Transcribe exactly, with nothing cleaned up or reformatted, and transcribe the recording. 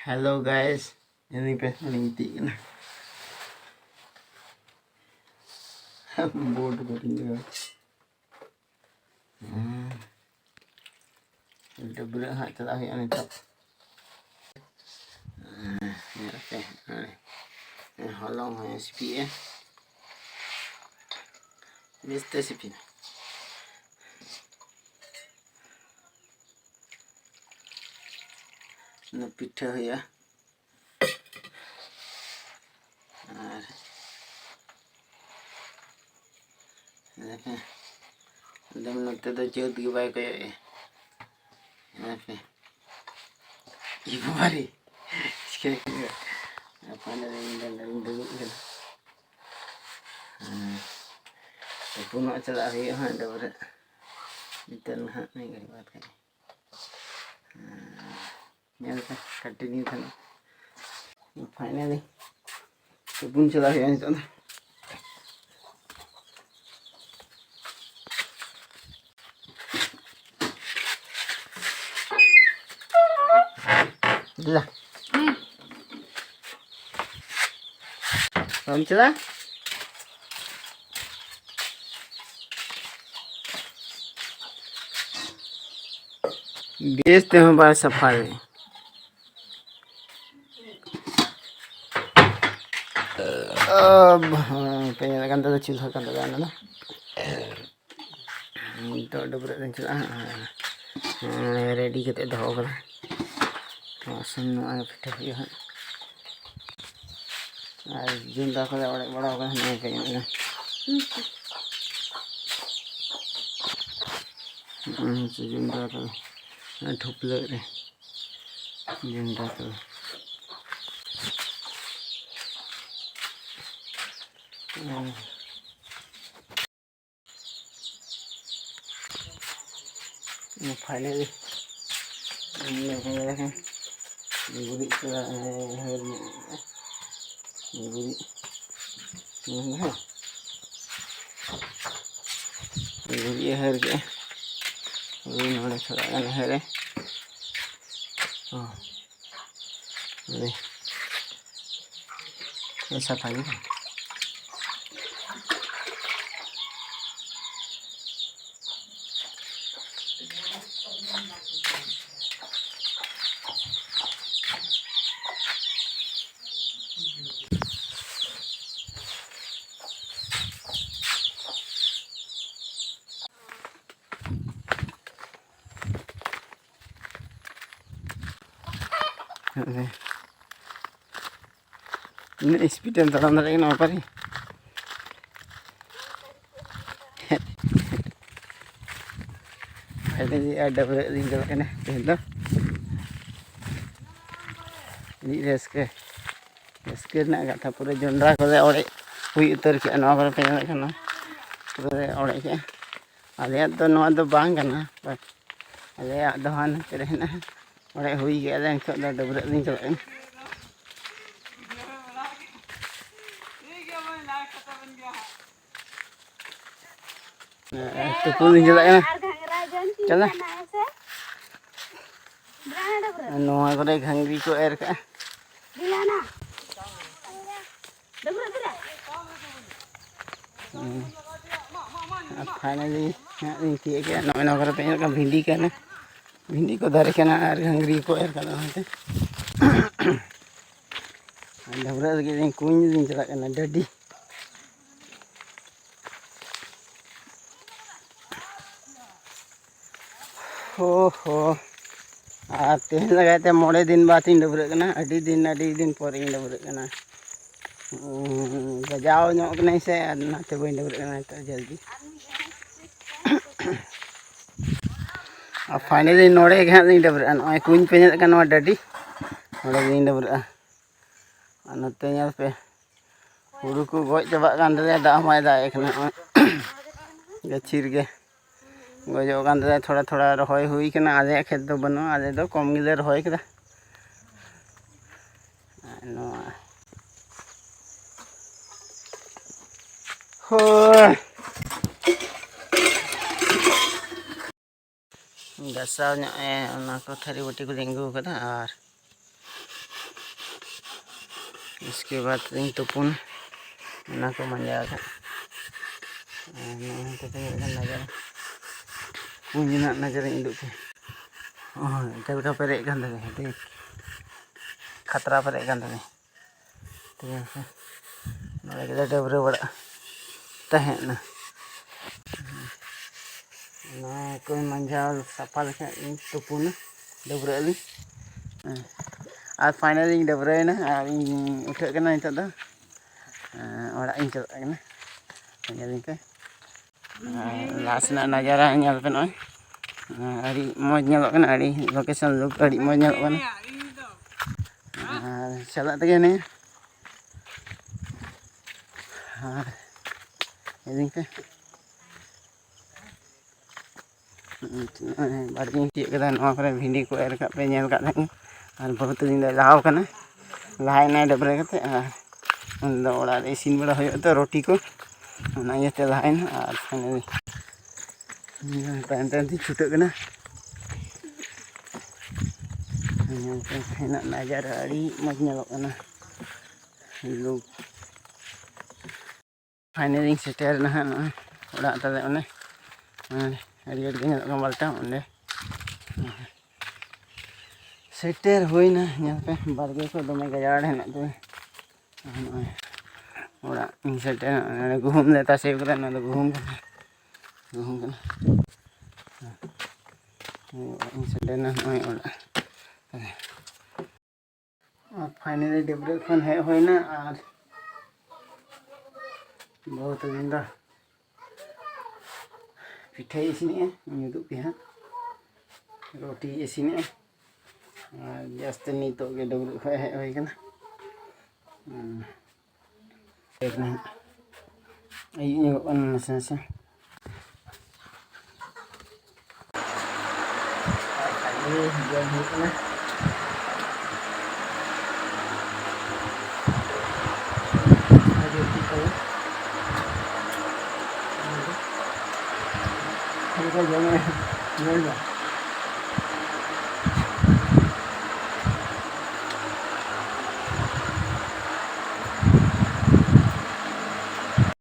Hello guys, ini pe ini iti na. Board ko tinggal. Hmm. Udah berat hak telah yang ni tak. Hmm, ya, okay. Hmm. Holong ya sepi ya. Mister sepi. Na pita ya. ᱟᱨ ᱟᱫᱚ ᱱᱚᱛᱮ ᱫᱚ ᱡᱟᱹᱛ ᱜᱮ ᱵᱟᱭ ᱠᱚᱭᱚᱜ ᱮᱫᱟ᱾ ᱦᱮᱸ ᱯᱮ᱾ E ᱵᱟᱵᱟ ᱨᱮ᱾ ᱪᱤᱠᱟᱹ ᱠᱮᱫᱟ? ᱟᱯᱟᱱ ᱨᱮ ᱤᱧ ᱫᱚ ᱱᱚᱰᱮᱧ ᱫᱩᱲᱩᱵ ᱠᱟᱱᱟ᱾ ᱦᱮᱸ᱾ ᱛᱩᱯᱩᱱᱚᱜ ᱪᱟᱞᱟᱜ ᱦᱩᱭᱩᱜᱼᱟ ᱦᱟᱸᱜ ᱰᱟᱹᱵᱽᱨᱟᱹᱜ᱾ ᱱᱤᱛᱚᱜ ᱱᱟᱦᱟᱜ ᱢᱤᱫ ᱜᱷᱟᱹᱲᱤᱡ ᱵᱟᱫᱽ ᱠᱷᱟᱡ᱾ ᱦᱮᱸ᱾ ᱧᱮᱞ ᱯᱮ, continue ᱛᱟᱦᱮᱱᱟ᱾ Finally, ᱛᱩᱯᱩᱱ ᱪᱟᱞᱟᱜ ᱦᱩᱭᱩᱜᱼᱟ ᱱᱤᱛᱚᱜ ᱫᱚ᱾ ᱫᱮᱞᱟ᱾ ᱵᱟᱢ ᱪᱟᱞᱟᱜᱼᱟ? ᱵᱮᱥ ᱛᱮᱦᱚᱸ ᱵᱟᱭ ᱥᱟᱯᱷᱟᱭᱮᱫ᱾ ᱟᱵ, ᱦᱮᱸ, ᱯᱮ ᱧᱮᱞᱮᱫ ᱠᱟᱱ ᱛᱟᱞᱮ ᱪᱩᱞᱦᱟᱹ ᱠᱟᱱ ᱛᱟᱞᱮᱭᱟ ᱚᱱᱟ ᱫᱚ᱾ ᱱᱤᱛᱚᱜ ᱰᱟᱹᱵᱽᱨᱟᱹᱜ ᱫᱚᱧ ᱪᱟᱞᱟᱜᱼᱟ ᱦᱟᱸᱜ᱾ ᱦᱮᱸ, ready ᱠᱟᱛᱮ ᱫᱚᱦᱚ ᱠᱟᱫᱟ᱾ ᱟᱥᱟᱱ ᱱᱚᱜᱼᱚᱭ ᱯᱤᱴᱷᱟᱹ ᱦᱩᱭᱩᱜᱼᱟ ᱦᱟᱸᱜ᱾ ᱟᱨ ᱡᱚᱸᱰᱨᱟ ᱠᱚᱞᱮ ᱚᱲᱮᱡ ᱵᱟᱲᱟᱣ ᱠᱟᱫᱟ, ᱱᱚᱜᱼᱚᱭ ᱯᱮ ᱧᱮᱞ ᱠᱟᱱᱟ᱾ ᱱᱚᱜᱼᱚᱭ ᱦᱚᱪᱚ ᱡᱚᱸᱰᱨᱟ ᱠᱚ, ᱱᱚᱜᱼᱚᱭ ᱴᱷᱩᱯᱞᱟᱹᱜ ᱨᱮ ᱡᱚᱸᱰᱨᱟ ᱠᱚ᱾ Finally, ᱜᱩᱨᱤᱡ ᱠᱚ ᱦᱟᱹᱨ ᱧᱚᱜ ᱮᱱᱟ᱾ ᱜᱩᱨᱤᱡ, ᱜᱩᱨᱤᱡ ᱮ ᱦᱟᱹᱨ ᱠᱮᱜᱼᱟ᱾ ᱜᱩᱨᱤᱡ ᱱᱚᱰᱮ ᱛᱷᱚᱲᱟ ᱜᱟᱱ ᱦᱟᱹᱨ ᱮ᱾ ᱦᱚᱸ᱾ ᱥᱟᱯᱷᱟ ᱜᱮ᱾ ᱩᱱᱟᱹᱜ speed ᱮᱢ ᱛᱟᱲᱟᱢ ᱫᱟᱲᱮᱭᱟᱜ ᱠᱟᱱᱟ ᱵᱟᱯᱟᱨᱤ᱾ ᱟᱹᱰᱤ ᱟᱸᱴ ᱰᱟᱹᱵᱽᱨᱟᱹᱜ ᱞᱤᱧ ᱪᱟᱞᱟᱜ ᱠᱟᱱᱟ ᱛᱮᱦᱮᱧ ᱫᱚ᱾ ᱟᱹᱰᱤ ᱨᱟᱹᱥᱠᱟᱹ, ᱨᱟᱹᱥᱠᱟᱹ ᱨᱮᱱᱟᱜ ᱠᱟᱛᱷᱟ, ᱯᱩᱨᱟᱹ ᱡᱚᱱᱰᱨᱟ ᱠᱚᱞᱮ ᱚᱲᱮᱡ ᱦᱩᱭ ᱩᱛᱟᱹᱨ ᱠᱮᱜᱼᱟ᱾ ᱱᱚᱣᱟ ᱠᱚᱨᱮ ᱯᱮ ᱧᱮᱞᱮᱫ ᱠᱟᱱᱟ, ᱯᱩᱨᱟᱹ ᱞᱮ ᱚᱲᱮᱡ ᱠᱮᱜᱼᱟ᱾ ᱟᱞᱮᱭᱟᱜ ᱫᱚ ᱱᱚᱣᱟ ᱫᱚ ᱵᱟᱝ ᱠᱟᱱᱟ, but ᱟᱞᱮᱭᱟᱜ ᱫᱚ ᱦᱟᱱᱛᱮ ᱨᱮ ᱦᱮᱱᱟᱜᱼᱟ᱾ ᱚᱲᱮᱡ ᱦᱩᱭ ᱠᱮᱜᱼᱟ ᱞᱮ, ᱱᱤᱛᱚᱜ ᱫᱚ ᱰᱟᱹᱵᱽᱨᱟᱹᱜ ᱞᱤᱧ ᱪᱟᱞᱟᱜ ᱠᱟᱱᱟ᱾ ᱛᱩᱯᱩᱱ ᱞᱤᱧ ᱪᱟᱞᱟᱜ ᱠᱟᱱᱟ᱾ ᱟᱨ ᱜᱷᱟᱸᱜᱽᱨᱟ ᱡᱚᱢ ᱪᱮᱫ ᱪᱟᱞᱟᱜ᱾ ᱠᱟᱱᱟ ᱦᱮᱸ ᱥᱮ? ᱰᱟᱹᱵᱽᱨᱟᱹ, ᱰᱟᱹᱵᱽᱨᱟᱹ᱾ ᱱᱚᱣᱟ ᱠᱚᱨᱮ ᱜᱷᱟᱸᱜᱽᱨᱤ ᱠᱚ ᱮᱨ ᱠᱟᱜᱼᱟ᱾ ᱰᱤᱞᱟᱱᱟ᱾ ᱰᱟᱹᱵᱽᱨᱟᱹ, ᱰᱟᱹᱵᱽᱨᱟᱹ᱾ ᱦᱩᱸ᱾ ᱟᱨ finally ᱦᱟᱸᱜ ᱞᱤᱧ ᱛᱤᱭᱳᱜ ᱠᱮᱜᱼᱟ᱾ ᱱᱚᱜᱼᱚᱭ ᱱᱚᱣᱟ ᱠᱚᱨᱮ ᱯᱮ ᱧᱮᱞ ᱠᱟᱜ ᱵᱷᱤᱱᱰᱤ ᱠᱟᱱᱟ, ᱵᱷᱤᱱᱰᱤ ᱠᱚ ᱫᱟᱨᱮ ᱠᱟᱱᱟ ᱟᱨ ᱜᱷᱟᱸᱜᱽᱨᱤ ᱠᱚ ᱮᱨ ᱠᱟᱫᱟ ᱚᱱᱟᱛᱮ᱾ ᱰᱟᱹᱵᱽᱨᱟᱹᱜ ᱞᱟᱹᱜᱤᱫ ᱞᱤᱧ ᱠᱩᱧ ᱞᱤᱧ ᱪᱟᱞᱟᱜ ᱠᱟᱱᱟ, ᱰᱟᱹᱰᱤ᱾ ᱦᱳ ᱦᱳ, ᱟᱨ ᱛᱮᱦᱮᱧ ᱞᱟᱜᱟᱭ ᱛᱮ ᱢᱚᱬᱮ ᱫᱤᱱ ᱵᱟᱫᱽ ᱤᱧ ᱰᱟᱹᱵᱽᱨᱟᱹᱜ ᱠᱟᱱᱟ᱾ ᱟᱹᱰᱤ ᱫᱤᱱ, ᱟᱹᱰᱤ ᱫᱤᱱ ᱯᱚᱨ ᱤᱧ ᱰᱟᱹᱵᱽᱨᱟᱹᱜ ᱠᱟᱱᱟ᱾ ᱩᱸ, ᱜᱟᱡᱟᱣ ᱧᱚᱜ ᱠᱟᱹᱱᱟᱹᱧ ᱥᱮ, ᱟᱨ ᱚᱱᱟᱛᱮ ᱵᱟᱹᱧ ᱰᱟᱹᱵᱽᱨᱟᱹᱜ ᱠᱟᱱᱟ ᱱᱤᱛᱚᱜ ᱡᱚᱞᱫᱤ᱾ ᱟᱨ finally ᱱᱚᱰᱮ ᱜᱮ ᱦᱟᱸᱜ ᱞᱤᱧ ᱰᱟᱹᱵᱽᱨᱟᱹᱜᱼᱟ᱾ ᱱᱚᱜᱼᱚᱭ ᱠᱩᱧ ᱯᱮ ᱧᱮᱞᱮᱫ ᱠᱟᱱ, ᱱᱚᱣᱟ ᱰᱟᱹᱰᱤ, ᱱᱚᱰᱮ ᱜᱮᱞᱤᱧ ᱰᱟᱹᱵᱽᱨᱟᱹᱜᱼᱟ᱾ ᱟᱨ ᱱᱚᱛᱮ ᱧᱮᱞ ᱯᱮ, ᱦᱩᱲᱩ ᱠᱚ ᱜᱚᱡ ᱪᱟᱵᱟᱜ ᱠᱟᱱ ᱛᱟᱞᱮᱭᱟ, ᱫᱟᱜ ᱦᱚᱸ ᱵᱟᱭ ᱫᱟᱜ ᱮᱫ ᱠᱟᱱᱟ᱾ ᱱᱚᱜᱼᱚᱭ ᱜᱟᱹᱪᱷᱤ ᱨᱮᱜᱮ ᱜᱚᱡᱚᱜ ᱠᱟᱱ ᱛᱟᱞᱮᱭᱟ᱾ ᱛᱷᱚᱲᱟ ᱛᱷᱚᱲᱟ ᱨᱚᱦᱚᱭ ᱦᱩᱭ ᱠᱟᱱᱟ, ᱟᱞᱮᱭᱟᱜ ᱠᱷᱮᱛ ᱫᱚ ᱵᱟᱹᱱᱩᱜᱼᱟ, ᱟᱞᱮ ᱫᱚ ᱠᱚᱢ ᱜᱮᱞᱮ ᱨᱚᱦᱚᱭ ᱠᱟᱫᱟ᱾ ᱟᱨ ᱱᱚᱣᱟ ᱦᱳᱭ᱾ ᱜᱟᱥᱟᱣ ᱧᱚᱜ ᱮ ᱚᱱᱟ ᱠᱚ ᱛᱷᱟᱹᱨᱤ ᱵᱟᱹᱴᱤ ᱠᱚ ᱞᱤᱧ ᱟᱹᱜᱩ ᱠᱟᱫᱟ᱾ ᱟᱨ ᱤᱥᱠᱮ ᱵᱟᱫᱽ ᱤᱧ ᱛᱩᱯᱩᱱ, ᱚᱱᱟ ᱠᱚ ᱢᱟᱸᱡᱟᱣ ᱠᱟᱜ᱾ ᱟᱨ ᱱᱚᱜᱼᱚᱭ ᱱᱤᱛᱚᱜ ᱛᱤᱱᱟᱹᱜ ᱜᱟᱱ ᱱᱟᱡᱟᱨ, ᱠᱩᱧ ᱨᱮᱱᱟᱜ ᱱᱟᱡᱟᱨᱤᱧ ᱩᱫᱩᱜ ᱯᱮ᱾ ᱦᱳᱭ, ᱪᱮᱫ ᱞᱮᱠᱟ ᱯᱮᱨᱮᱡ ᱠᱟᱱ ᱛᱟᱞᱮᱭᱟ, ᱴᱷᱤᱠ ᱠᱷᱟᱛᱨᱟ ᱯᱮᱨᱮᱡ ᱠᱟᱱ ᱛᱟᱞᱮᱭᱟ᱾ ᱴᱷᱤᱠ ᱟᱪᱷᱮ, ᱱᱚᱰᱮ ᱜᱮᱞᱮ ᱰᱟᱹᱵᱽᱨᱟᱹ ᱵᱟᱲᱟᱜ ᱛᱟᱦᱮᱸᱫ ᱱᱟ᱾ ᱱᱚᱣᱟ ᱠᱚ ᱢᱟᱸᱡᱟᱣ ᱥᱟᱯᱷᱟ ᱞᱮᱠᱷᱟᱱ ᱤᱧ ᱛᱩᱯᱩᱱᱟ, ᱰᱟᱹᱵᱽᱨᱟᱹᱜ ᱟᱹᱞᱤᱧ᱾ ᱦᱮᱸ᱾ ᱟᱨ finally ᱤᱧ ᱰᱟᱹᱵᱽᱨᱟᱹᱭᱮᱱᱟ ᱟᱨ ᱤᱧ ᱩᱴᱷᱟᱹᱜ ᱠᱟᱱᱟ ᱱᱤᱛᱚᱜ ᱫᱚ᱾ ᱦᱮᱸ, ᱚᱲᱟᱜ ᱤᱧ ᱪᱟᱞᱟᱜ ᱠᱟᱱᱟ᱾ ᱧᱮᱞ ᱤᱧ ᱯᱮ᱾ ᱟᱨ ᱞᱟᱦᱟ ᱥᱮᱱᱟᱜ ᱱᱟᱡᱟᱨᱟ ᱧᱮᱞ ᱯᱮ ᱱᱚᱜᱼᱚᱭ᱾ ᱟᱹᱰᱤ ᱢᱚᱡᱽ ᱧᱮᱞᱚᱜ ᱠᱟᱱᱟ, ᱟᱹᱰᱤ location look ᱟᱹᱰᱤ ᱢᱚᱡᱽ ᱧᱮᱞᱚᱜ ᱠᱟᱱᱟ᱾ ᱟᱨ ᱪᱟᱞᱟᱜ ᱛᱮᱜᱮ ᱦᱟᱱᱮ ᱟᱨ ᱧᱮᱞ ᱤᱧ ᱯᱮ᱾ ᱱᱚᱜᱼᱚᱭ ᱵᱟᱲᱜᱮᱧ ᱛᱤᱭᱳᱜ ᱠᱮᱫᱟ, ᱱᱚᱣᱟ ᱠᱚᱨᱮ ᱵᱷᱤᱱᱰᱤ ᱠᱚ ᱮᱨ ᱠᱟᱜ ᱯᱮ ᱧᱮᱞ ᱠᱟᱜ ᱛᱟᱦᱮᱸᱫ᱾ ᱟᱨ ᱵᱟᱹᱦᱩ ᱛᱟᱹᱞᱤᱧ ᱫᱚᱭ ᱞᱟᱦᱟᱣ ᱠᱟᱱᱟ, ᱞᱟᱦᱟᱭᱮᱱᱟᱭ ᱰᱟᱹᱵᱽᱨᱟᱹ ᱠᱟᱛᱮ᱾ ᱟᱨ ᱩᱱᱤ ᱫᱚ ᱚᱲᱟᱜ ᱨᱮ ᱤᱥᱤᱱ ᱵᱟᱲᱟ ᱦᱩᱭᱩᱜᱼᱟ ᱛᱚ, ᱨᱩᱴᱤ ᱠᱚ, ᱚᱱᱟ ᱤᱭᱟᱹᱛᱮ ᱞᱟᱦᱟᱭᱮᱱᱟ᱾ ᱟᱨ finally ᱛᱟᱭᱚᱢ ᱛᱟᱭᱚᱢ ᱛᱤᱧ ᱪᱷᱩᱴᱟᱹᱜ ᱠᱟᱱᱟ᱾ ᱧᱮᱞ ᱯᱮ, ᱦᱮᱱᱟᱜ ᱱᱟᱡᱟᱨᱟ ᱟᱹᱰᱤ ᱢᱚᱡᱽ ᱧᱮᱞᱚᱜ ᱠᱟᱱᱟ᱾ ᱞᱩᱠ᱾ Finally ᱤᱧ ᱥᱮᱴᱮᱨ ᱮᱱᱟ ᱦᱟᱸᱜ ᱱᱚᱜᱼᱚᱭ ᱚᱲᱟᱜ ᱛᱟᱞᱮ ᱚᱱᱮ, ᱚᱱᱮ ᱟᱹᱰᱤ ᱟᱸᱴ ᱜᱮ ᱧᱮᱞᱚᱜ ᱠᱟᱱᱟ ᱵᱟᱞᱴᱟ ᱚᱸᱰᱮ᱾ ᱥᱮᱴᱮᱨ ᱦᱩᱭᱱᱟ, ᱧᱮᱞ ᱯᱮ ᱵᱟᱲᱜᱮ ᱠᱚ ᱫᱚᱢᱮ ᱜᱟᱡᱟᱲ ᱦᱮᱱᱟᱜ ᱛᱟᱵᱚᱱᱟ᱾ ᱟᱨ ᱱᱚᱜᱼᱚᱭ ᱚᱲᱟᱜ ᱤᱧ ᱥᱮᱴᱮᱨ ᱮᱱᱟ, ᱱᱚᱰᱮ ᱜᱩᱦᱩᱢ ᱞᱮ ᱛᱟᱥᱮ ᱠᱟᱫᱟ, ᱱᱚᱣᱟ ᱫᱚ ᱜᱩᱦᱩᱢ ᱠᱟᱱᱟ, ᱜᱩᱦᱩᱢ ᱠᱟᱱᱟ᱾ ᱦᱳᱭ, ᱚᱲᱟᱜ ᱤᱧ ᱥᱮᱴᱮᱨ ᱮᱱᱟ, ᱱᱚᱜᱼᱚᱭ ᱚᱲᱟᱜ᱾ ᱟᱨ finally ᱰᱟᱹᱵᱽᱨᱟᱹ ᱠᱷᱚᱱ ᱦᱮᱡ ᱦᱩᱭᱱᱟ ᱟᱨ ᱵᱟᱹᱦᱩ ᱛᱟᱹᱠᱤᱱ ᱫᱚ ᱯᱤᱴᱷᱟᱹᱭ ᱤᱥᱤᱱᱮᱜᱼᱟ, ᱤᱧ ᱩᱫᱩᱜ ᱯᱮᱭᱟ ᱦᱟᱸᱜ᱾ ᱨᱩᱴᱤᱭ ᱤᱥᱤᱱᱮᱜᱼᱟ ᱟᱨ just ᱱᱤᱛᱚᱜ ᱜᱮ ᱰᱟᱹᱵᱽᱨᱟᱹ ᱠᱷᱚᱱ ᱦᱮᱡ ᱦᱩᱭ ᱠᱟᱱᱟ᱾ ᱦᱩᱸ᱾ ᱟᱹᱭᱩᱵ ᱧᱚᱜᱚᱜ ᱠᱟᱱᱟ ᱱᱟᱥᱮ ᱱᱟᱥᱮ᱾ ᱟᱨ finally ᱡᱚᱢ ᱦᱩᱭᱩᱜ ᱠᱟᱱᱟ᱾ ᱟᱹᱰᱤ ᱩᱛᱩ ᱠᱚ᱾ ᱪᱮᱫ ᱞᱮᱠᱟ ᱡᱚᱢ ᱨᱮ ᱧᱮᱞ ᱢᱮ᱾